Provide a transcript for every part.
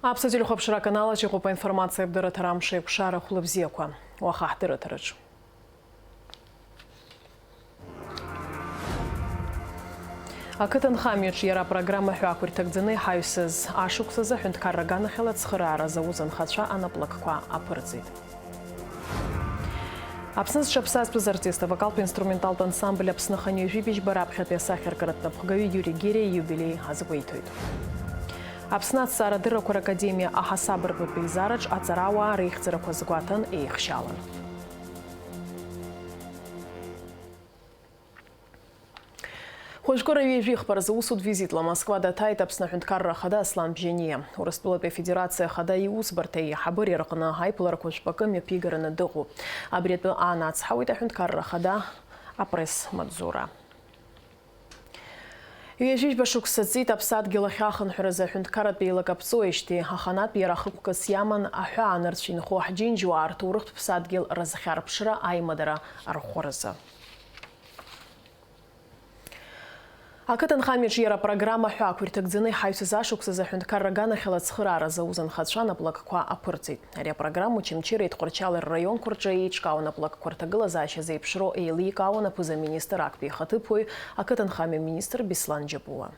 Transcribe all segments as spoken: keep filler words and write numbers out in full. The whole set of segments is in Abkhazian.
Аԥсуа телехәаԥшра аканал аҿы иҟоуп аинформациатә дырраҭара Амш еиқәшара, хәлыбзиақәа. Уаха ҳдырраҭараҿы. Ақыҭанхамҩаҿ иара апрограмма ҳәа ақәирҭагӡаны иҳаҩсыз ашықәсазы аҳәынҭқарра аганахьала ацхыраара зауз анхацәа анаплакқәа аԥырҵеит. Аԥсны зҽаԥсазтәыз артист авокалтә инструменталтә ансамбль Аԥсны хынҩажәи быжьба раԥхьатәи асахьаркыратә напхгаҩы Иури Гириа ииубилеи азгәеиҭоит. Аԥсны аҭҵаарадыррақәа ракадемиа аҳасабыртәытә еизараҿ аҵарауаа реихьӡарақәа азгәаҭан еихшьаалан. Хәажәкыра ҩажәи хԥа рзы усутә визитла Москва даҭааит Аԥсны Аҳәынҭқарра Ахада Аслан Бжьаниа. Урыстәылатәи Афедерациа Ахада Иусбарҭеи аиҳабыреи рҟны аиԥыларақәа жәпакы мҩаԥигараны дыҟоуп. Абри атәы аанацҳауеит Аҳәынҭқарра Ахада апресс-маҵзура. Ҩажәижәба шықәса ҵит аԥсадгьыл ахь ахынҳәразы аҳәынҭқарратә еилак аԥҵоижьҭеи, аханатә иара ахықәкыс иаман аҳәаанырцә инхо ҳџьынџьуаа рҭоурыхтә ԥсадгьыл разхьарԥшра аимадара арӷәӷәаразы. Ақыҭанхамҩаҿы иара апрограмма ҳәа ақәирҭагӡаны иҳаҩсыз ашықәсазы аҳәынҭқарра аганахьала ацхыраара зауз анхацәа анаплакқәа аԥырҵеит. Ари апрограмма Очамчыреи Тҟәарчали рраионқәа рҿы еиҿкаау анаплакқәа рҭагылазаашьа зеиԥшроу еиликаауан аԥыза-министр актәи ихаҭыԥуаҩ, ақыҭанхамҩа министр Беслан Џьапуа.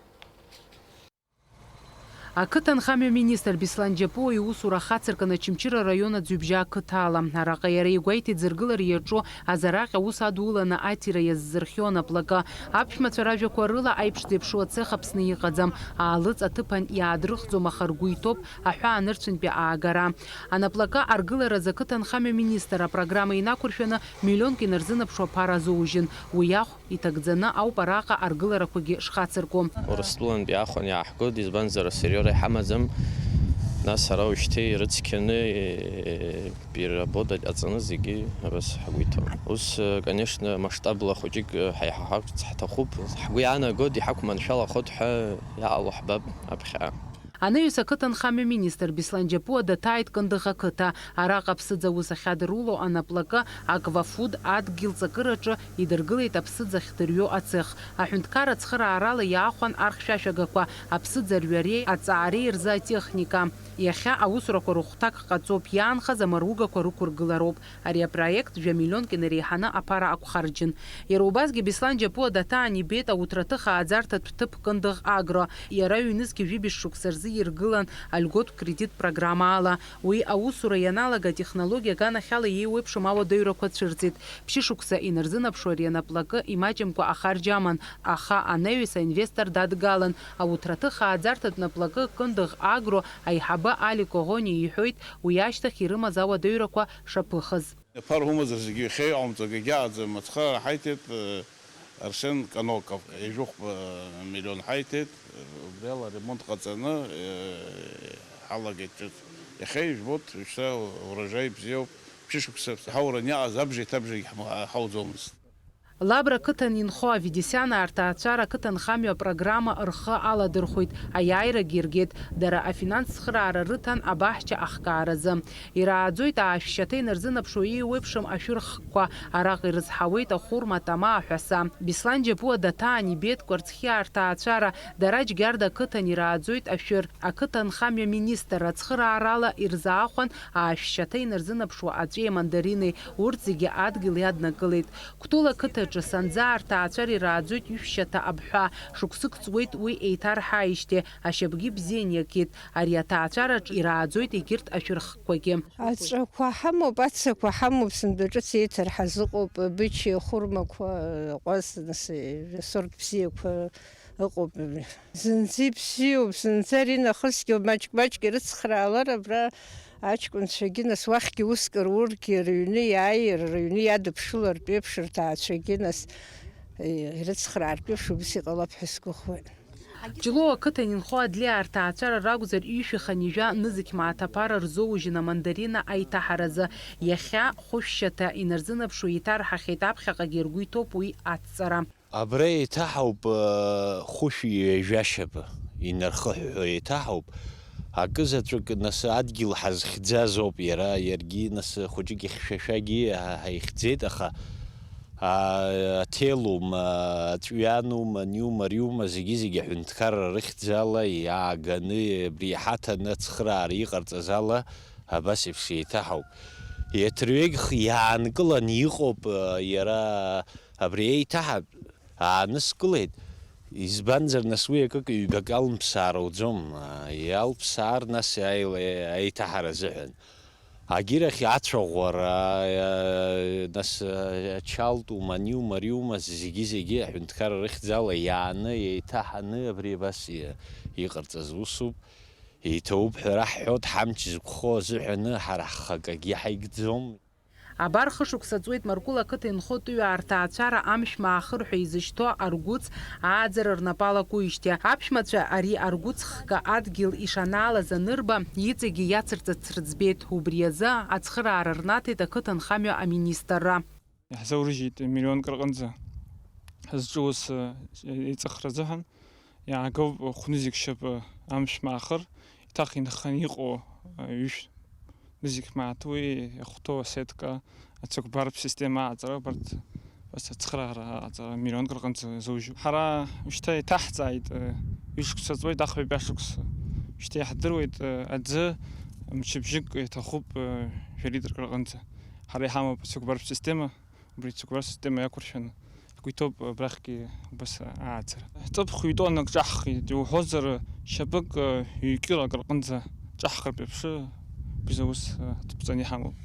Ақыҭанхамҩа министр Беслан Џьапуа иусура ахацыркын Очамчыра араион Аӡҩыбжьа ақыҭа ала. Араҟа иара игәеиҭеит зыргылара иаҿу азараҟа аус адуланы аҭира иаззырхио анаплакы. Аԥшәмацәа ражәақәа рыла, аиԥш зеиԥшу ацех Аԥсны иҟаӡам, аалыҵ аҭыԥан иаадрыхӡом, аха ргәы иҭоуп аҳәаанырцәынтәи аагара. Анаплакы аргыларазы ақыҭанхамҩа министр апрограмма инақәыршәаны миллионк инарзынаԥшуа аԥара азоужьын. Уи ахә иҭагӡаны ауп араҟа аргыларақәагьы шхацырку. Урыстәылантәи ахәан иааҳгоит, избанзар, асырҩора иҳамаӡам. Нас ара уажәшьҭа ирыцқьаны, э, переработать ҟаҵаны зегьы абас ҳгәы иҭоуп. Ус, э, конечно, масштабла хәыҷык, э, ҳаиҳарц ҳҭахуп. Ҳгәы иаанагоит, иҳақәманшәалахоит ҳәа иаҟало ҳбап аԥхьа. Анаҩс ақыҭанхамҩа министр Беслан Џьапуа даҭааит Кындыӷ ақыҭа. Араҟа аԥсыӡ аус ахьадыруло анаплакы Аквафуд адгьыл ҵакыраҿы идыргылеит аԥсыӡ ахьдырҩо ацех. Аҳәынҭқарра ацхыраарала иаахәан архьшәашәагақәа, аԥсыӡ арҩареи аҵаареи рзы атехника. Иахьа аусурақәа рыхәҭак ҟаҵоуп, иаанхаз амаругақәа рықәыргылароуп. Ари апроект жәа миллионк инареиҳаны аԥара ақәхарџьын. Иара убасгьы Беслан Џьапуа даҭаан ибеит ауҭраҭых ааӡарҭатә ҭыԥ Кындыӷ Агро. Иара ҩнызқьи жәибжь шықәса рзы иргылан альготә кредит программаала. Уи аусура ианалага атехнологиа аганахьала еиуеиԥшым ауадаҩрақәа цәырҵит. Ԥшьышықәса инарзынаԥшуа ари анаплакы имаҷымкәа ахарџь аман, аха анаҩс аинвестор дадгалан, ауҭраҭых ааӡарҭатә наплакы Кындыӷ Агро аиҳабы Али Коӷониа иҳәоит, уи ашьҭахь ирымаз ауадаҩрақәа шаԥыхыз. Аԥара умазар зегьы ихеиҟамҵо акгьы аӡам, ацхыраара ҳаиҭеит, э, Арсен Каноков, ҩажәихәба миллион ҳаиҭеит, э, убриала аремонт ҟаҵаны, э, ҳалагеит ҿыц. Иахьа ижәбоит, шьҭа урожаи бзиоуп, ԥшьышықәса ҳауран иаҟаз абжеи-ҭабжеи ҳм-, ҳауӡомызт. Лабра қыҭан инхо Аветисианаа рҭаацәара ақыҭанхамҩа апрограмма рхы аладырхәеит, аиааирагьы иргеит, дара афинанстә цхыраара рыҭан абаҳча ахкааразы. Ирааӡоит аашәшьаҭа инарзынаԥшуа еиуеиԥшым ашәырхкқәа, араҟа ирызҳауеит ахәырма, атама, аҳәаса. Беслан Џьапуа даҭаан ибеит Кәарцхиаа рҭаацәара, Дараџь Гьарда ақыҭан ирааӡоит ашәыр. Ақыҭанхамҩа министр ацхыраарала ирзаахәан аашәшьаҭа инарзынаԥшуа аҵәеи амандарини, урҭ зегьы адгьыл иаднакылеит. Кәтол ақыҭаҿы Санӡаа рҭаацәара ирааӡоит ҩышәшьаҭа абҳәа. Шықәсык ҵуеит уи еиҭарҳааижьҭеи, ашьапгьы бзиан иакит. Ари аҭаацәараҿ ирааӡоит егьырҭ ашәырхкқәагьы. Аҵәақәа ҳамоуп, ацақәа ҳамоуп, сынтәа ҿыц еиҭарҳаз ыҟоуп, бычча, хәырмақәа, ҟәаз, нас, сорт бзиақәа ыҟоуп. Зынӡа ибзиоуп, зынӡа ари нахысгьы маҷк-маҷк ирыцхраалар абра аҷкәынцәагьы, нас уахьгьы уск рургьы, рыҩны иааир, рыҩны иадыԥшылартә еиԥш рҭаацәагьы, нас, э, ирыцхраартә еиԥш убас иҟалап ҳәа сгәыӷуеит. Ҷлоу ақыҭан инхо Адлеиаа рҭаацәара ракәзар, ҩышәи хынҩажәа нызқь мааҭ аԥара рзоужьын амандарина аиҭаҳаразы. Иахьа хәышәшьаҭа инарзынаԥшуа еиҭарҳахьеит, аԥхьаҟагьы ргәы иҭоуп уи ацҵара. Абра еиҭаҳауп, э, хәышәи ҩажәа шьапы инархыҳәҳәо еиҭаҳауп. Акы заҵәык, нас, адгьыл ҳазхьӡаз ауп иара, иаргьы, нас, хәыҷык ихьшәашәагьы ҳа-, ҳаихьӡеит, аха А, аҭелума, аҵәҩанума, аниума, ариума, зегьы-зегьы аҳәынҭқарра рыхьӡала иааганы, абри иҳаҭаны ацхыраара иҟарҵаз ала абас еиԥш еиҭаҳауп. Еиҭырҩегьх иаанкыланы иҟоуп, а, иара абри еиҭаҳатә ааныскылеит. Избанзар, нас, уи акык-ҩбак алымԥсаар ауӡом. А, иалԥсаар, нас, аила-, аиҭаҳара азыҳәан. Агьырахь ацәаӷәара, а, нас, а, ачалтәума, аниума, ариума, зегьы-зегьы аҳәынҭқарра рыхьӡала иааны, еиҭаҳаны абри абас и-, иҟарҵаз усуп. Иҭоуп ҳәа раҳҳәоит, ҳамч зықәхо азыҳәаны ҳара ҳхы акагьы ҳаигӡом. Абар, хышықәса ҵуеит Маркул ақыҭа инхо Тыҩаа рҭаацәара амшә маахыр ҳәа изышьҭоу аргәыҵ ааӡара рнапы алакуижьҭеи. Аԥшәмацәа ари аргәыҵ хкы адгьыл ишанаалаз анырба, иҵегьы иацырҵарц рыӡбеит. Убри азы ацхыраара рнаҭеит ақыҭанхамҩа аминистрра. Иаҳзаурыжьит миллионк рҟынӡа ҳазҿу ус, э, иҵыхра азыҳәан. Иаагоуп хә-нызқь шьапы амшә маахыр, иҭах инханы иҟоу, э, ҩышә нызқь мааҭ уи иахәҭоу асетка, ацәыкәбартә система аҟаҵара, убарҭ, убас ацхыраара аҟаҵара миллионк рҟынӡа изаужьуп. Ҳара ушьҭа иҭаҳҵааит, э, ҩышықәса ҵуеит, ахҩатәи ашықәса. Ушьҭа иаҳдыруеит, э, аӡы мчыбжьык иҭахуп, э, жәа-литрак рҟынӡа. Ҳара иҳамоуп ацәыкәбартә система. Убри ацәыкәбар система иақәыршәаны ҳгәы иҭоуп абрахьгьы убас ааӡара. Ҵыԥх ҩ-тоннак ҿаҳхит, иуҳәозар, шьапык, ҩ-кьылак рҟынӡа ҿаҳхыртә еиԥш, убри азы аус аҭыԥҵаны иҳамоуп.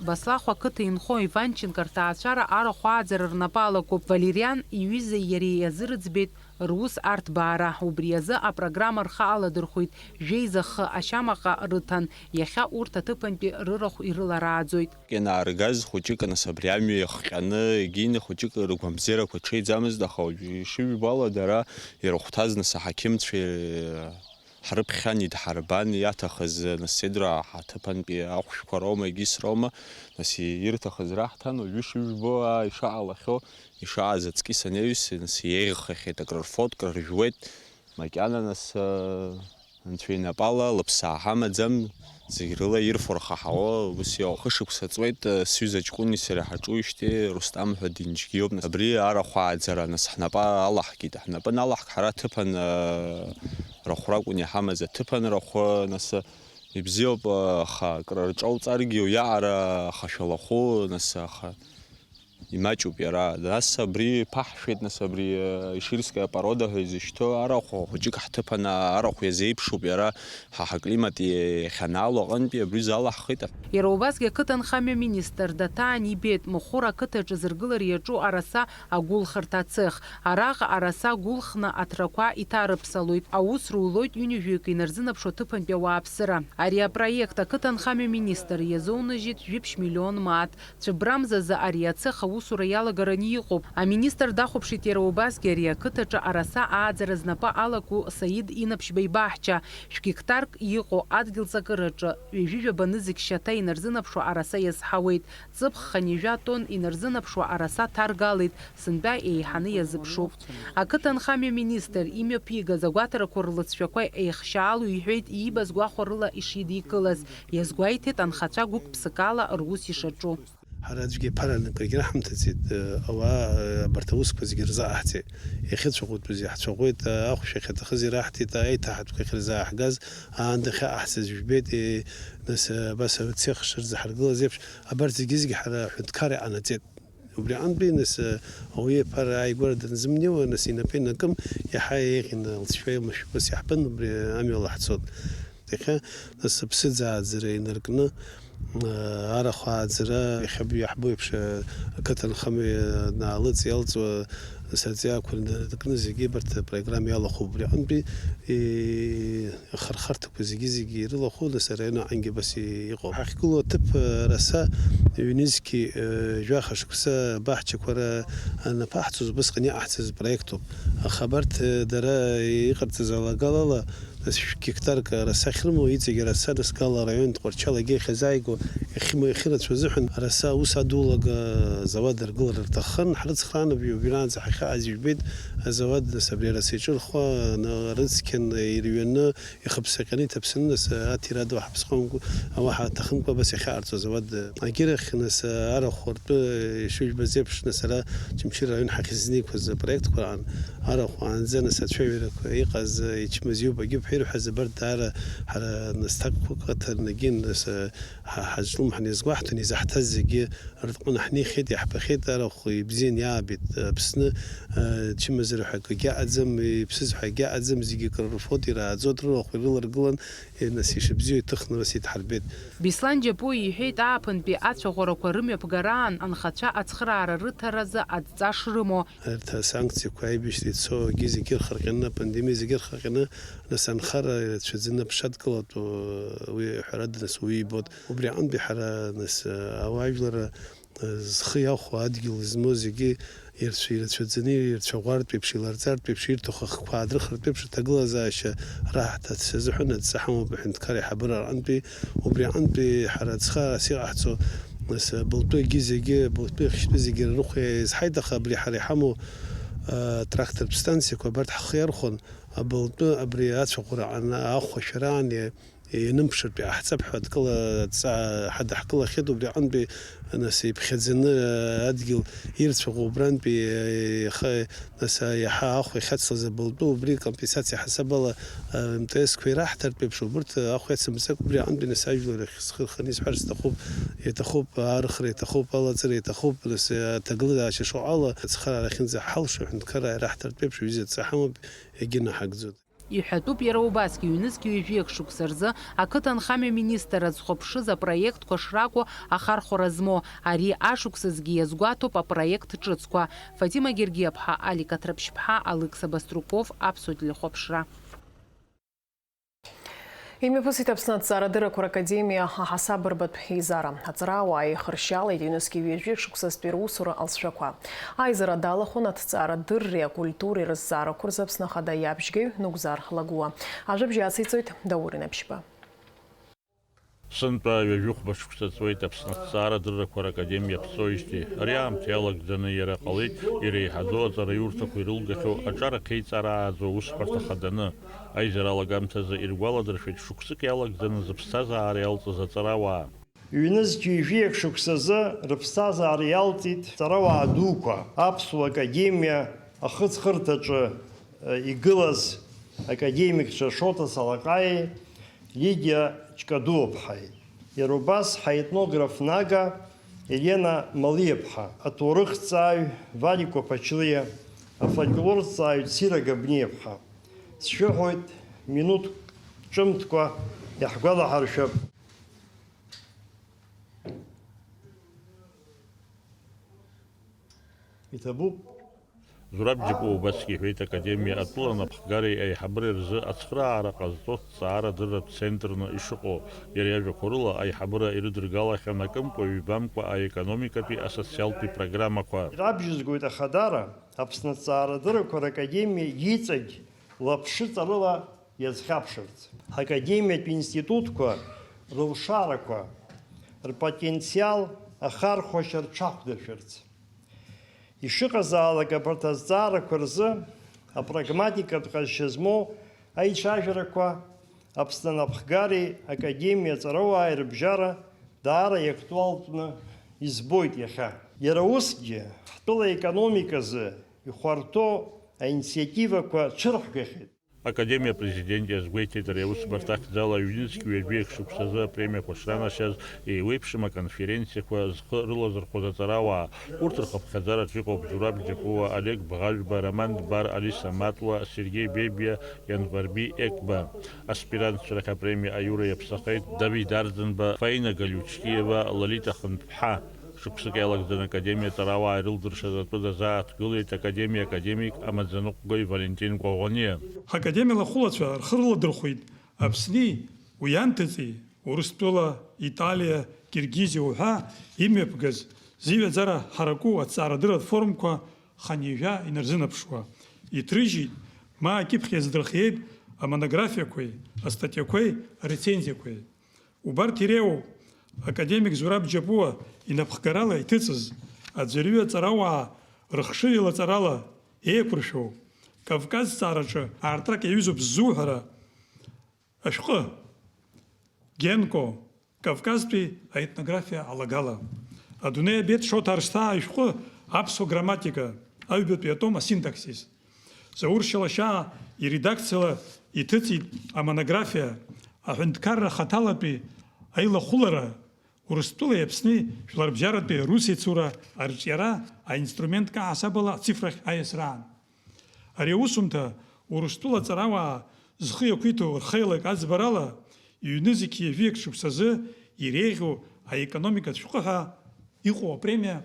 Баслахә ақыҭа инхо Иванченко рҭаацәара арахә ааӡара рнапы алакуп. Валериан иҩызеи иареи иазырӡбеит рус арҭбаара. Убри азы апрограмма рхы аладырхәит, жәеиза хы ашьамаҟа рыҭан, иахьа урҭ аҭыԥантәи рырахә ирыларааӡоит. Ианааргаз хәыҷык, нас, абри амҩа иахҟьаны, егьины хәыҷык ргәамзеирақәа ҽеиӡамызт, аха уажәы ишыжәбо ала, дара ирыхәҭаз, нас, аҳақьымцәа ҳрыԥхьан, идҳарбан, иаҭахыз, нас, седра ҳаҭыԥантәи ахәшәқәа роума, егьыс роума, нас, ирҭахыз раҳҭан, уажәы ишыжәбо, аа, ишаалахьоу, ишааз аҵкьыс анаҩс, нас, еиӷьхахьеит, акрырфоит, крыржәуеит, макьана, нас, Анцәа инапала, лыԥсаа ҳамаӡам, зегь рыла ирфо рхаҳауа, ус иоуп. Хышықәса ҵуеит, сҩыза ҷкәыни сареи ҳаҿуижьҭеи, Рустам ҳәа динџьгьы иоуп. Абри арахә ааӡара, нас, ҳнапы алаҳкит. Ҳнапы аналаҳк, ҳара аҭыԥан, рахә ракәын иҳамаз, аҭыԥан рахәы, нас, ибзиоуп, аха акры рҿауҵаргьы уиаҟара ахашәалахәы, нас, аха Имаҷуп иара. Нас абри ԥаҳшәеит, нас абри, э, иширская порода ҳәа изышьҭоу арахә хәыҷык ҳҭыԥан, арахә иазеиԥшуп иара, ҳа ҳаклимат иахьанаало аҟынтәи абри залаҳхит. Иара убасгьы ақыҭанхамҩа министр Даҭаан ибеит, Махәыр ақыҭаҿы зыргылар иаҿу араса агәылхырҭа ацех. Араҟа араса гәылхны аҭрақәа иҭарыԥсалоит. Аус рулоит ҩынҩажәаҩык инарзынаԥшуа ҭыԥантәи ауааԥсыра. Ари апроект ақыҭанхамҩа министр иазоунажьит жәиԥшь миллион мааҭ. Цәыббрамзазы ари ацех аусура иалагараны иҟоуп. Аминистр дахәаԥшит иара убасгьы ари ақыҭаҿы араса ааӡара знапы алаку Саид Инаԥшьба ибаҳча. Шәгеқтарк иҟоу адгьыл ҵакыраҿы ҩажәи жәаба нызқь шьаҭа инарзынаԥшуа араса иазҳауеит. Ҵыԥх хынҩажәа тонн инарзынаԥшуа араса ҭаргалеит, сынтәа еиҳаны иазыԥшуп. Ақыҭанхамҩа министр имҩаԥигаз агәаҭарақәа рлыҵшәақәа еихшьаалоу иҳәеит иибаз гәахәарыла ишидикылаз. Иазгәеиҭеит анхацәа гәык-ԥсыкала рус ишаҿу. Ҳара аӡәгьы аԥара анапы егьраҳамҭаӡеит, ауаа абарҭ аусқәа зегьы рзаҟаҳҵеит. Иахьыцәаӷәатәыз иаҳцәаӷәеит, ахәшә ахьаҭахыз ираҳҭеит, аиҭаҳатәқәа ахьырзааҳгаз, аанда ахьаҟаҳҵаз жәбеит, нас абас ацех шырзаҳаргылаз еиԥш, абарҭ зегьы-зегьы ҳара аҳәынҭқарра иҟанаҵеит. Убри аҟынтәи, нас, ауаҩы иԥара ааигәара данзымнеиуа, нас, инапы инакым, иаҳа еиӷьны, лҵшәа имашәкәас иаҳбан, убри амҩала ҳцот. Иахьа, нас, аԥсыӡ ааӡара инаркны, арахә ааӡара, иахьа иаҳбо еиԥш, ақыҭанхамҩа наалыҵ иалҵуа, нас, аҵиаақәа инаркны, зегьы абарҭ апрограмма иалахәуп. Убри аҟынтәи, и-, Ахырхарҭақәа зегьы-зегьы ирылахәу, нас, араион аҟынгьы абас иҟоуп. Ҳахьгылоу аҭыԥ, э, раса ҩнызқьи, э, жәаха шықәса абаҳчақәа ра-, анаԥаҳҵоз, убысҟан иҟаҳҵаз проектуп. Аха абарҭ, э, дара иҟарҵаз алагалала, Нас шәгьектарк араса ахьрымоу, иҵегь араса, нас Гала араион Тҟәарчалагьы иахьазааигәоу, иахьыма-, иахьырацәоу азыҳәан араса аус адулага азауад аргылара рҭахын. Ҳрыцхрааны, уи-, убираанӡа ҳахьааз ижәбеит, азауад, нас, абри араса иҿырхуа, на-, рыцқьан, ирҩаны, ихыԥсаҟьаны иҭаԥсаны, нас, аҭира ду ҳаԥсҟомкәа, уаҳа аҭахымкәа, абас иахьаҟарҵоз ауада. Агьырахь, нас, арахә ртәы, ишыжәбаз еиԥш, нас, ара Очамчыра араион ҳахьызнеиқәаз апроектқәа раан, арахә аанӡа, нас, ацәажәарақәа иҟаз, ичмазаҩуп, агьуп ҳәа ирҳәаз абарҭ даара ҳара, нас, ҭакқәак аҭарнагьы, нас, ҳа-, ҳазҿлымҳан иазгәаҳҭон, изаҳҭаз зегьы рҟны ҳнеихьеит, иаҳбахьеит, арахә ибзиан иаабеит Аԥсны, э, чымазара ҳәа акгьы аӡам, иԥсыз ҳәа акгьы аӡам, зегьы акрырфоит, ирааӡоит, рырахә ирыларгылан, э, нас ишыбзиоу иҭыхны нас идҳарбеит. Беслан Џьапуа иҳәеит, ааԥынтәи ацәаӷәарақәа рымҩаԥгараан анхацәа ацхыраара рыҭаразы адҵа шрымоу. Арҭ асанкциақәа аибашьра ицо, егьи зегьы рхырҟьаны, апандемиа зегьы рхырҟьаны, нас анхара ирацәаӡаны аԥша дкылатәу, уи ҳәарада, нас уи ибоит. Убри аҟынтәи ҳара, нас, ауаажәларра зхы иахәо, адгьыл змоу зегьы ирцәа-, ирацәаӡаны, ирцәаӷәартә еиԥш, иларҵартә еиԥш, ирҭаху ахқәа аадырхыртә еиԥш, аҭагылазаашьа раҳҭарц азыҳәан адҵа ҳамоуп аҳәынҭқарра аиҳабыра аҟынтәи. Убри аҟынтәи ҳара ацхыраарас иҟаҳҵо, нас, абылтәы егьи зегьы, абылтәы иахьтәы зегьы рырхәа иазҳаит, аха абри ҳара иҳамоу, а, трактортә станциақәа абарҭ ҳхы иархәон, абылтәы абри ацәаӷәара аҟны, ахәашәараан иа-, ианымԥшыртә иҟаҳҵап ҳәа адкыла адҵа ҳадаҳкылахьеит, убри аҟынтәи, нас, иԥхьаӡаны адгьыл ирцәаӷәо убрантәи, иаха, нас, иаҳа ахә иахьацлаз абылтәы, убри компенсациа ҳасабала, а, М Т С-қәа ираҳҭартә еиԥш, убырҭ ахә иацымҵакәа, убри аҟынтәи, нас, ажәлар рахь схы рханы исҳәар сҭахуп, иаҭахуп арыхра, иаҭахуп алаҵара, иаҭахуп, нас, аҭагылазаашьа шаҟала ацхыраара ахьынӡаҳалшо аҳәынҭқарра ираҳҭартә еиԥш, аҩыза адҵа ҳамоуп, иагьынаҳагӡоит. Иҳәатәуп иара убасгьы, ҩнызқь ҩажәи акы шықәса рзы ақыҭанхамҩа министр азхәаԥшыз апроектқәа шракәу ахархәара змоу, ари ашықәсазгьы иазгәаҭоуп апроект ҿыцқәа. Фатима Гергиаԥҳа, Алик Аҭраԥшьԥҳа, Алықьса Баструков, Аԥсуа телехәаԥшра. Имҩаԥысит Аԥсны Аҭҵаарадыррақәа ракадемиа аҳасабырбатә еизара. Аҵарауаа еихыршьалеит ҩнызқьи ҩажәи шықәсазтәи русура алҵшәақәа. Аизара далахәын аҭҵаарадырреи акультуреи рызҵаарақәа рзы Аԥсны Ахада иабжьгаҩ Нугзар Лагәуа. Ажәабжь ациҵоит Даур Инаԥшьба. Сынтәа ҩажәихәба шықәса ҵуеит Аԥсны Аҭҵаарадыррақәа ракадемиа аԥҵоижьҭеи. Ари аамҭа иалагӡаны иара ҟалеит иреиҳаӡоу аҵараиурҭақәа ирылгахьоу аҿар ахьеиҵарааӡо аусҳәарҭа хаданы. Аизара алагамҭазы иргәаладыршәеит шықәсык иалагӡаны зыԥсҭазаара иалҵыз аҵарауаа. Ҩнызқь ҩажәиак шықәсазы рыԥсҭазаара иалҵит ҵарауаа дуқәа, Аԥсуа Академиа ахыҵхырҭаҿы, э, игылаз академикцәа Шоҭа Салаҟаиеи Лидиа Ҷкадуаԥҳаи, иара убас ҳаетнограф нага Елена Малиаԥҳа, аҭоурыхҭҵааҩ Валикәа Ԥачлиа, афольклорҭҵааҩ Цира Габниаԥҳа. Сшәыҳәоит, минуҭ ҿымҭкәа иаҳгәалаҳаршәап. Иҭабуп. Зураб Џьапуа убасгьы иҳәеит, академиа атәыла напхгареи аиҳабыреи рзы ацхыраара ҟазҵо ҭҵаарадырратә центрны ишыҟоу. Иара иажәақәа рыла, аиҳабыра ирыдыргалахьан акымкәа-ҩбамкәа аекономикатәи асоциалтәи программақәа. Ирабжьызгоит ахадара Аԥсны аҭҵаарадыррақәа ракадемиа иҵегь лаԥшыҵарыла иазхьаԥшырц, ҳакадемиатә институтқәа рылшарақәа, рпотенциал ахархәашьа рҽахәдашәарц. Ишыҟазаалак, абарҭ азҵаарақәа рзы апрагматикатә ҟазшьа змоу аицәажәарақәа Аԥсны анапхгареи Академиа аҵарауааи рыбжьара даара иактуалтәны избоит иахьа. Иара усгьы, ҳтәыла аекономиказы ихәарҭоу аинициативақәа цәырҳгахьеит. Академиа апрезидент иазгәеиҭеит, ари аусбарҭа ахьӡала ҩнызқь ҩажәи акы шықәсазы апремиақәа шранашьаз еиуеиԥшым аконференциақәа зхы рылазырхәыз аҵарауаа. Урҭ рхыԥхьаӡараҿ иҟоуп Зураб Џьапуа, Олег Бӷажәба, Роман Дбар, Алиса Матлуа, Сергеи Бебиа, Ианварби Екба. Аспирантцәа рахь апремиа аиура иаԥсахеит Давид Арӡынба, Фаина Галиучкиева, Лолита Хынԥҳа. Шықәсык иалагӡаны академиа аҵарауаа ирылдыршаз атәы дазааҭгылеит академиа академик амаӡаныҟәгаҩ Валентин Коӷониа. Ҳакадемиа лахәылацәа рхы рыладырхәеит Аԥсни, уи анҭыҵи, Урыстәыла, Италиа, Киргизиа уҳәа имҩаԥгаз зыҩаӡара ҳараку аҭҵаарадырратә форумқәа хынҩажәа инарзынаԥшуа. Иҭрыжьит, ма акьыԥхь иаздырхиеит амонографиақәеи, астатиақәеи, арецензиақәеи. Убарҭ иреиуоуп академик Зураб Џьапуа инапхгарала иҭыҵыз аӡәырҩы аҵарауаа рыхшыҩ алаҵарала еиқәыршәоу Кавказ зҵаараҿы аартрак иаҩызоуп ззуҳәара ашәҟәы. Генко, Кавказтәи аетнографиа алагала. Адунеи абеит Шоҭа Арсҭаа ишәҟәы аԥсуа грамматика, аҩбатәи атом асинтаксис. Заур Шьалашьаа иредакциала иҭыҵит амонографиа, аҳәынҭқарра хаҭалатәи аилахәылара, Урыстәылеи Аԥсни жәларбжьаратәи русеицура арҿиара аинструментк аҳасабала ацифрахь аиасраан. Ари аусумҭа Урыстәыла аҵарауаа зхы иақәиҭу рхеилак аӡбарала, ҩнызқьи жәаҩык шықәсазы иреиӷьу аекономикатә шәҟәы ҳәа иҟоу апремиа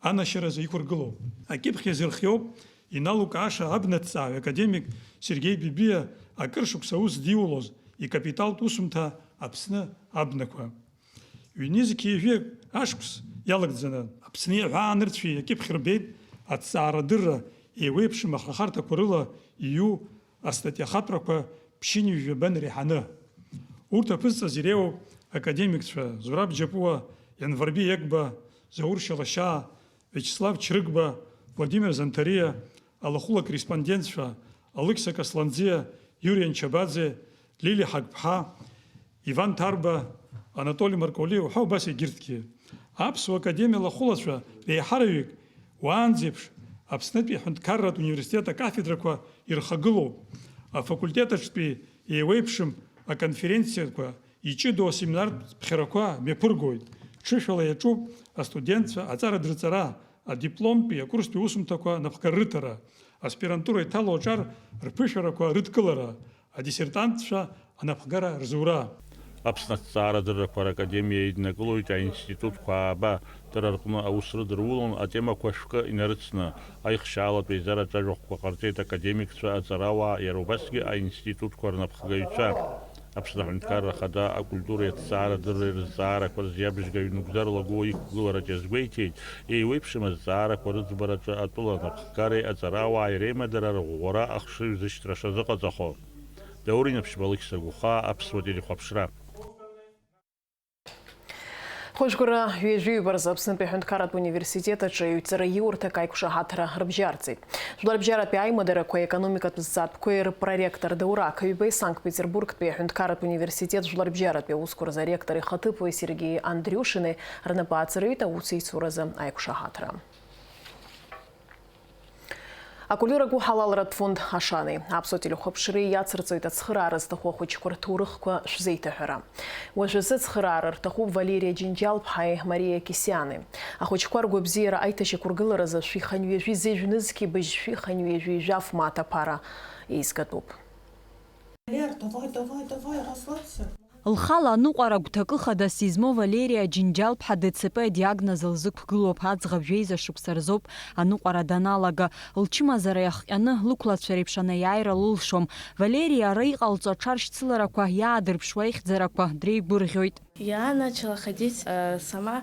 анашьаразы иқәыргылоуп. Акьыԥхь иазырхиоуп иналукааша абнаҭҵааҩ академик Сергеи Бибиа акыр шықәса аус диулоз икапиталтә усумҭа Аԥсны абнақәа. Ҩнызқьи жәаҩык ашықәс иалагӡаны, Аԥсни аҳәаанырцәи акьыԥхь рбеит аҭҵаарадырра еиуеиԥшым ахырхарҭақәа рыла иҩу астатиахатәрақәа ԥшьынҩажәаба иреиҳаны. Урҭ аԥызҵаз иреиуоуп академикцәа Зураб Џьапуа, Ианварби Егба, Заур Шьалашьаа, Виачеслав Чрыгба, Владимир Занҭариа, алахәыла корреспондентцәа Алықьса Касланӡиа, Иури Анчабаӡе, Лили Ҳагԥҳа, Иван Ҭарба, Анатоли Марколиа уҳәа убас егьырҭгьы. Аԥсуа академиа алахәылацәа реиҳараҩык уаанӡеиԥш Аԥснытәи аҳәынҭқарратә университет акафедрақәа ирхагылоуп. Афакультет аҿтәи еиуеиԥшым аконференциақәа, иҷыдоу асеминартә ԥхьарақәа мҩаԥыргоит. Ҽышәала иаҿуп астудентцәа аҵара дырҵара, адипломтәи акурстәи усумҭақәа напхгара рыҭара, аспирантура иҭало аҿар рԥышәарақәа рыдкылара, адиссертантцәа анапхгара рзура. Аԥсны аҭҵаарадыррақәа ракадемиа еиднакылоит аинститутқәа ааба, дара рҟны аус рыдырулон атемақәа шәкы инарыцны. Аихшьаалатә еизараҿы ажәахәқәа ҟарҵеит академикцәа, аҵарауаа, иара убасгьы аинститутқәа рнапхгаҩцәа. Аԥсны Аҳәынҭқарра Ахада акультуреи аҭҵаарадырреи рызҵаарақәа рзы иабжьгаҩ Нугзар Лагәуа иқәгылараҿ иазгәеиҭеит, еиуеиԥшым азҵаарақәа рыӡбараҿы атәыла анапхгареи аҵарауааи реимадара рыӷәӷәара ахшыҩзышьҭра шазыҟаҵахо. Даур Инаԥшьба, Алықьса Гәыхаа, Аԥсуа телехәаԥшра. Хәажәкыра ҩажәи ҩба рзы Аԥснытәи аҳәынҭқарратә университет аҿы ҩҵара иурҭак аиқәшаҳаҭра рыбжьарҵеит. Жәларбжьаратәи аимадарақәеи аекономикатә зҵаатәқәеи рпроректор Даур Ақаҩбеи Санкт-Петербургтәи аҳәынҭқарратә университет жәларбжьаратәи аусқәа рзы аректор ихаҭыԥуаҩ Сергеи Андриушини рнапы ааҵарҩит аусеицуразы аиқәшаҳаҭра. Акультура гәыҳалалратә фонд Ашани аԥсуа телехәаԥшреи иацырҵоит ацхыраара зҭаху ахәыҷқәа рҭоурыхқәа шәзеиҭаҳәара. Уажәазы ацхыраара рҭахуп Валериа Џьынџьал-ԥҳаи Мариа Кьысиани. Ахәыҷқәа ргәабзиара аиҭашьақәыргыларазы шәи хынҩажәи зежә нызқьи быжь шәи хынҩажәи жәаф мааҭ аԥара еизгатәуп. Валер, давай, давай, давай, расслабься. Лхала аныҟәара агәҭакы хадас измоу Валериа Џьынџьал-ԥҳа Д Ц П адиагноз лзықәгылоуп, аӡӷаб жәеиза шықәса рзоуп аныҟәара даналага. Лчымазара иахҟьаны, лықәлацәа реиԥш анеиааира лылшом. Валериа ара иҟалҵо аҽаршьцыларақәа, иаадырԥшуа аихьӡарақәа дреигәырӷьоит. Я начала ходить, э, сама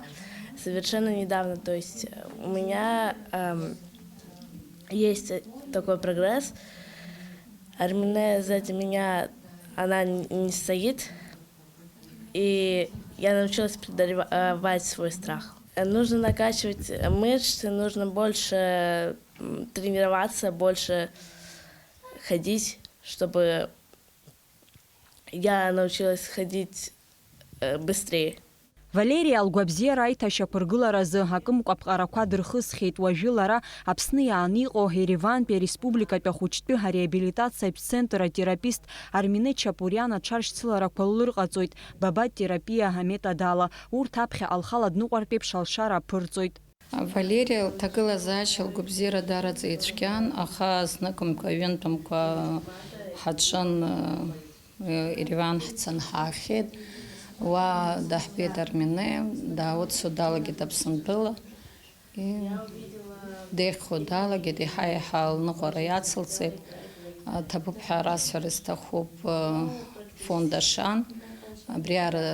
совершенно недавно, то есть, э, у меня, эм, есть такой прогресс. Армине сзади меня, она н-, не стоит, и я научилась преодолевать свой страх. Э, нужно накачивать мышцы, нужно больше, м, тренироваться, больше ходить, чтобы я научилась ходить, э, быстрее. Валериа лгәабзиара аиҭашьақәыргыларазы акымкәа аԥҟарақәа дырхысхьеит. Уажәы лара Аԥсны иааны иҟоу Еревантәи ареспубликатәи ахәыҷтәы ареабилитациатә центр атерапист Армине Чапуриан аҽаршьцыларақәа лырҟаҵоит, бабат терапиа аметодала. Урҭ аԥхьаҟа лхала дныҟәартә еиԥш алшара аԥырҵоит. Валериа лҭагылазаашьа, лгәабзиара даараӡа ицәгьан, аха зныкымкәа, ҩынтәымкәа ҳаҿын, Ереван ҳцан ҳаахьеит. Уа даҳбеит Армине, даауцо далагеит Аԥсынтәыла. И деиӷьхо далагеит, еиҳа-еиҳа лныҟәара иацылҵеит. Ҭабуп ҳәа расҳәара сҭахуп, фонд Ашан абри ара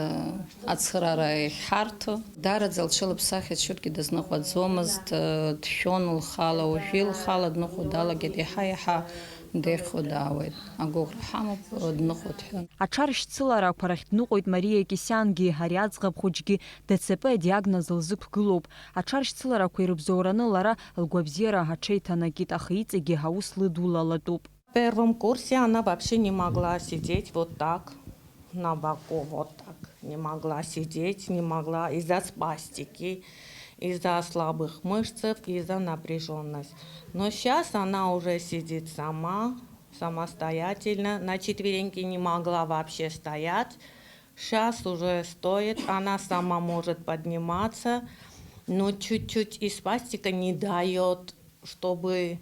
ацхыраара иахьҳарҭо. Даараӡа лҽылыԥсахит, шьоукгьы дазныҟәаӡомызт, дшәон лхала, уажәы лхала дныҟәо далагеит, еиҳа-еиҳа Деиӷьхо даауеит, агәыӷра ҳамоуп, дныҟәоит ҳәа. Аҽаршьцыларақәа рахь дныҟәоит Мариа Кисиангьы, ари аӡӷаб хәыҷгьы Д Ц П адиагноз лзықәгылоуп. Аҽаршьцыларақәа ирыбзоураны лара лгәабзиара аҽеиҭанакит, аха иҵегьы аус лыдулалатәуп. В первом курсе она вообще не могла сидеть вот так, на боку, вот так. Не могла сидеть, не могла из-за спастики, из-за слабых мышц, из-за напряжённости. Но сейчас она уже сидит сама, самостоятельно, на четвереньки не могла вообще стоять. Сейчас уже стоит, она сама может подниматься, но чуть-чуть и спастика не даёт, чтобы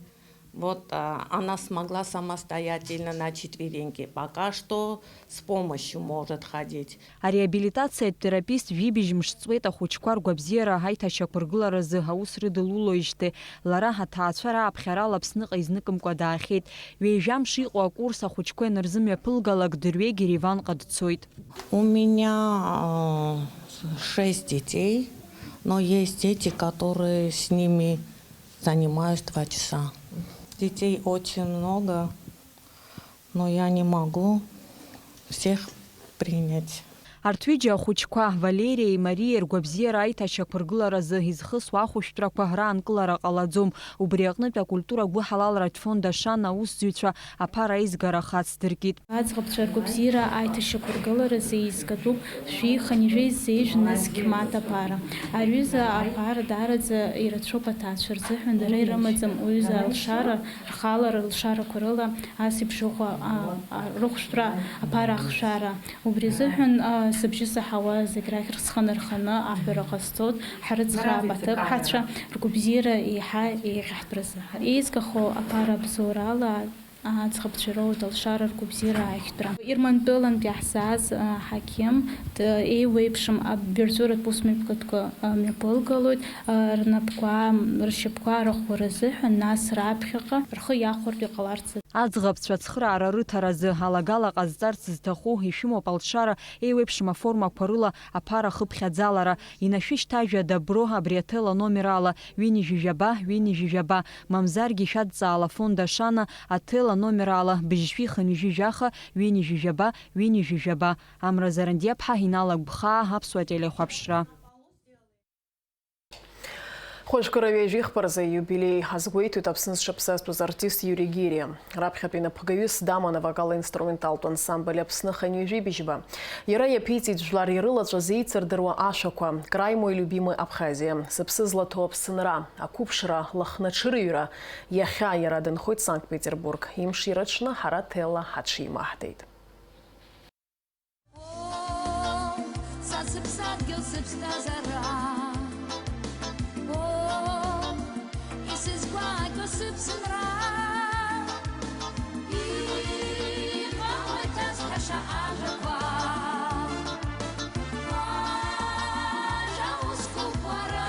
вот, а, она смогла самостоятельно на четвереньки. Пока что с помощью может ходить. Ареабилитациатә терапист жәибжь мш ҵуеит ахәыҷқәа ргәабзиара аиҭашьақәыргыларазы аус рыдылулоижьҭеи. Лара аҭаацәа рааԥхьарала Аԥсныҟа изныкымкәа даахьеит. Ҩажәа мш иҟоу акурс ахәыҷқәа ианырзымҩаԥылгалак, дырҩегь Ереванҟа дцоит. У меня, э, шесть детей, но есть дети, которые с ними занимаюсь два часа. Детей очень много, но я не могу всех принять. Арҭ ҩыџьа ахәыҷқәа, Валериеи Мариеи ргәабзиара аиҭашьақәыргыларазы изхысуа ахәышәтәрақәа раанкылара ҟалаӡом. Убри аҟнытә акультура гәыҳалалратә фонд Ашана аусзуҩцәа аԥара аизгара хацдыркит. Аӡӷабцәа ргәабзиара аиҭашьақәыргыларазы еизгатәуп шәи хынҩажәи зеижә нызқь мааҭ аԥара. Аҩыза аԥара даараӡа ирацәоуп аҭаацәа рзыҳәан, дара ирымаӡам уҩыза алшара, рхала рылшарақәа рыла ас еиԥш ыҟоу, а, а, рыхәшәтәра, аԥара ахшәара. Убри азыҳәан, а, сыбжьы саҳауа зегь рахь схы нарханы аҳәара ҟасҵоит, ҳрыцхраап аҭыԥҳацәа ргәабзиара еиҳа еиӷьаҳтәразы. Еизгахо аԥара абзоурала аӡӷабцәа роуеит алшара ргәабзиара ахьтәра. Ермантәылантә иаҳзааз, а, ҳақьым, д-, еиуеиԥшым аб-, абиржәыратә усмҩаԥгатәқәа, а, мҩаԥылгалоит, а, рнапқәа, ршьапқәа рыхәара азыҳәан, нас раԥхьаҟа рхы иахәартә иҟаларц. Аӡӷабцәа ацхыраара рыҭаразы алагала ҟазҵарц зҭаху ишәымоуп алшара еиуеиԥшым аформақәа рыла аԥара хыԥхьаӡалара. Инашәышьҭ ажәа Добро абри аҭел аномер ала, ҩынҩажәи жәаба, ҩынҩажәи жәаба, мамзаргьы ишәадҵаала афонд Ашана аҭел аномер ала, быжьшәи хынҩажәи жәаха, ҩынҩажәи жәаба, ҩынҩажәи жәаба. Амра Зарандиаԥҳа, Инал Агәхаа, Аԥсуа телехәаԥшра. Хәажәкыра ҩажәихԥа рзы иубилеи азгәеиҭоит Аԥсны зҽаԥсазтәыз артист Иури Гириа. Раԥхьатәи напхгаҩыс даман авокал-инструменталтә ансамбль Аԥсны хынҩажәи быжьба. Иара иаԥиҵеит жәлар ирылаҵәаз, еицырдыруа ашәақәа: «Край мой любимый Абхазия», «Сыԥсы злаҭоу Аԥсынра», «Ақәыԥшра», «Лыхнаҽырҩра». Иахьа иара дынхоит Санкт-Петербург. Имш ирыҽны ҳара ҭелла ҳаҽимаҳдеит. О, са сыԥсадгьыл, сыԥсҭазаара. О, исызгәаҭо сыԥсынра. Иҟалоит азҳәаша ажәақәа. Уажәа ускуп уара.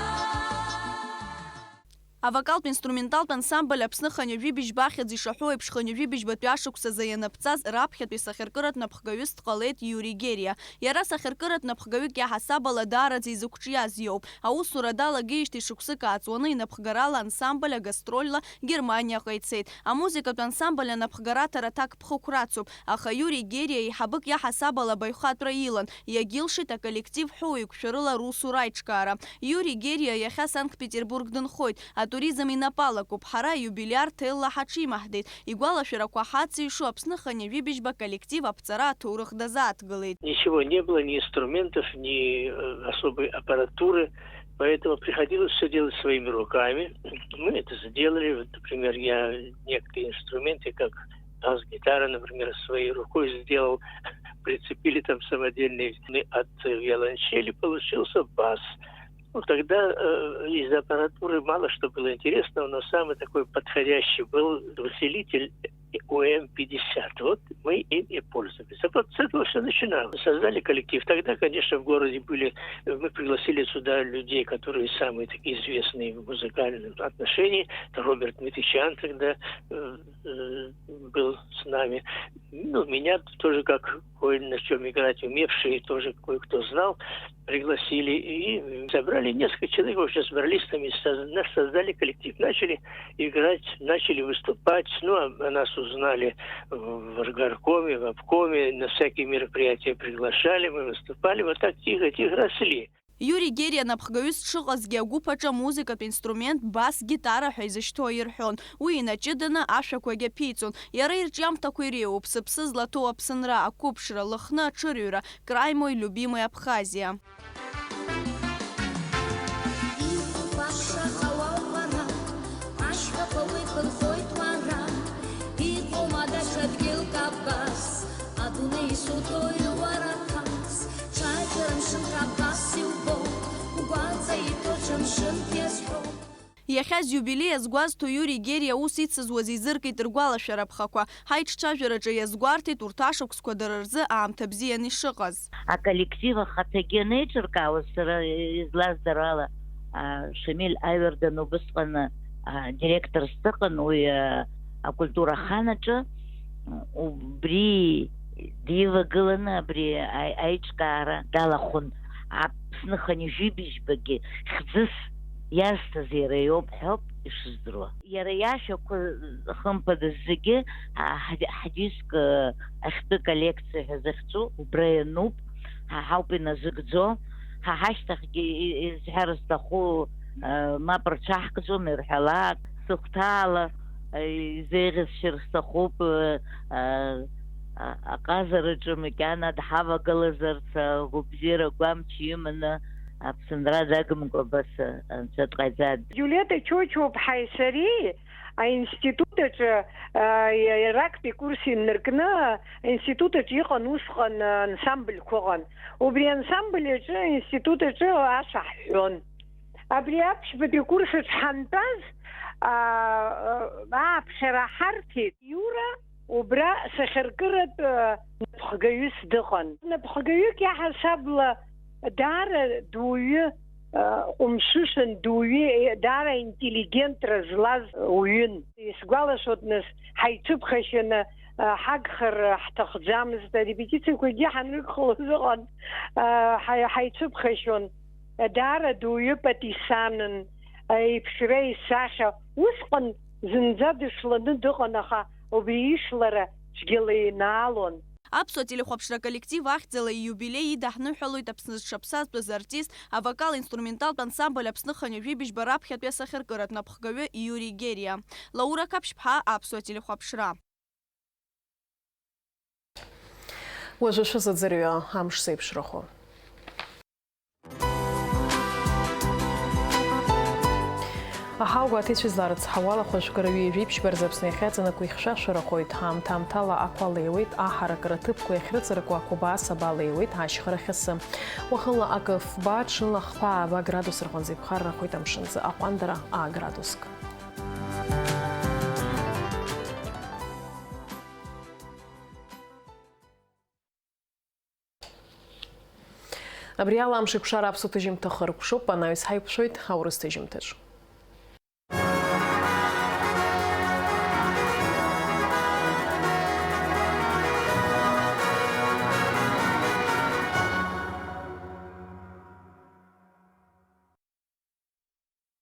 Авокалтә инструменталтә ансамбль Аԥсны хынҩажәи быжьба ахьӡ ишаҳәо еиԥш, хынҩажәи быжьбатәи ашықәсазы ианаԥҵаз раԥхьатәи сахьаркыратә напхгаҩыс дҟалеит Иури Гериа. Иара сахьаркыратә напхгаҩык иаҳасаб ала даараӡа изықәҿиаз иоуп. Аусура далагеижьҭеи шықәсык ааҵуаны инапхгарала ансамбль агастрольла Германиаҟа ицеит. Амузыкатә ансамбль анапхгараҭара аҭакԥхықәра ацуп, аха Иури Гериа еиҳабык иаҳасаб ала абаҩхатәра илан, иагьылшеит аколлектив ҳәоу еиқәшәарыла русура аиҿкаара. Иури Гериа иахьа Санкт-Петербург дынхоит, атуризм инапы алакуп, ҳара аиубилиар ҭелла ҳаҽимаҳдеит, игәалашәарақәа ҳацеишу Аԥсны хынҩажәи быжьба коллектив аԥҵара аҭоурых дазааҭгылеит. Ничего не было, ни инструментов, ни, э, особой аппаратуры, поэтому приходилось всё делать своими руками. Мы это сделали. Вот, например, я некоторые инструменты, как бас-гитара, например, своей рукой сделал, прицепили там самодельный. От виолончели получился бас. Ну, тогда, э, из аппаратуры мало что было интересного, но самый такой подходящий был усилитель О М пятьдесят. Вот мы им и пользовались. А вот с этого всё начиналось. Создали коллектив. Тогда, конечно, в городе были, мы пригласили сюда людей, которые самые такие известные в музыкальном отношении. Это Роберт Митичан тогда, э, э, был с нами. Ну, меня тоже как кое на чем играть умевшие, тоже кое-кто знал. пригласили и собрали несколько человек, вообще собрались там и соз-, нас создали коллектив, начали играть, начали выступать. Ну, а нас узнали в горкоме, в обкоме, на всякие мероприятия приглашали, мы выступали. Вот так тихо-тихо росли. Иури Гериа напхгаҩыс дшыҟазгьы, агәыԥ аҿы амузыкатә инструмент, бас, гитара ҳәа изышьҭоу аирҳәон. Уи инаҷыданы ашәақәагь аԥиҵон. Иара ирҿиамҭақәа иреиуоуп: Сыԥсы злаҭоу Аԥсынра, Ақәыԥшра, Лыхны аҽырҩра, Край мой любимый Абхазиа. Иҟоуп аԥшаха уа уара, ашьхақәа уи хырхоит уара, иҟоума даҽа дгьылк абас, адунеи исуҭои уара ҭаас, ҽаџьара мшынк абас иубо, угәаҵа иҭоу ҽа мшынк иазҳәо. Иахьа зиубилеи азгәазҭо Иури Гериа аус ицызуаз еизыркит ргәалашәара ԥхақәа. Ҳаиҿцәажәараҿы иазгәарҭеит урҭ ашықәсқәа дара рзы аамҭа бзиан ишыҟаз. Аколлектив ахаҭагьы анеиҿыркаауаз, сара излаздыруа ала, а, Шамиль Аҩардан убысҟан, а, директорс дыҟан уи, а, акультура аханаҿы. Убри дивагыланы абри аи-, аиҿкаара далахәын. Аԥсны хынҩажәи быжьбагьы хьӡыс иазҭаз иара иоуп ҳәоуп ишыздыруа. Иара иашәақәа, хымԥада, зегьы, а, ҳди-, ҳдиск, а, ахьтәы коллекциа ҳәа захьӡу убра иануп, ҳа ҳауп иназыгӡо. Ҳа ҳашьҭахьгьы и-, изҳәар зҭаху, а, мап рҽаҳкӡом, ирҳәалак, сыхәҭаала, а, изеиӷьасшьар сҭахуп, а, а, а, аҟазараҿы макьана дҳавагылазарц, агәабзиара гәамч иманы, Аԥсынра дагымкәа абас, а, анцәа дҟаиҵааит. Џьулиета Чочуаԥҳаи сареи аинститут аҿы, а, иа-, иа-, рактәи курс инаркны, аинститут аҿы иҟан усҟан, а, ансамбльқәа ыҟан. Убри ансамбль аҿы, аинститут аҿы ашәа ҳҳәон. Абри аԥшьбатәи акурс аҿы ҳантәаз, а, а, ааԥхьара ҳарҭеит. Иура убра сахьаркыратә, а, напхгаҩыс дыҟан. Напхгаҩык иаҳасабала даара дуаҩы, а, ҟәымшәышәын, дуаҩы, е, даара интеллигентра злаз уаҩын. Исгәалашәоит, нас, ҳаицәыԥхашьаны, а, ҳагхар ҳҭахӡамызт, арепетициақәагьы ҳанрықәхалоз ыҟан, а, ҳаи-, ҳаицәыԥхашьон. Даара дуаҩы патисанын, аиԥшра исахьа, усҟан зынӡа дышланы дыҟан, аха убри ишлара цәгьала инаалон. Аԥсуа телехәаԥшра коллектив ахьӡала ииубилеи идаҳныҳәалоит Аԥсны зҽаԥсазтәыз артист, авокал-инструменталтә ансамбль Аԥсны хынҩажәи быжьба раԥхьатәи асахьаркыратә напхгаҩы Иури Гериа. Лаура Қаԥшьԥҳа, Аԥсуа телехәаԥшра. Уажәы шәызыӡырҩы амш зеиԥшрахо. Аҳауа гәаҭеицәа изларыцҳауала, хәажәкыра ҩажәи ԥшьба рзы Аԥсны иахьаҵанакуа ихьшәашәарахоит. Аамҭа-аамҭала ақәа леиуеит, аҳаракыра ҭыԥқәа иахьрыҵаркуа ақәабаа саба леиуеит, ашьхарахь асы. Уахынла акы фба, ҽынла хԥа ааба градус рҟынӡа иԥхаррахоит амшын азы, аҟәандара аа градуск. Абри ала амш еиқәшара аԥсуа ҭыжьымҭа хыркәшоуп, анаҩс ҳаиқәшәоит аурыс ҭыжьымҭаҿ.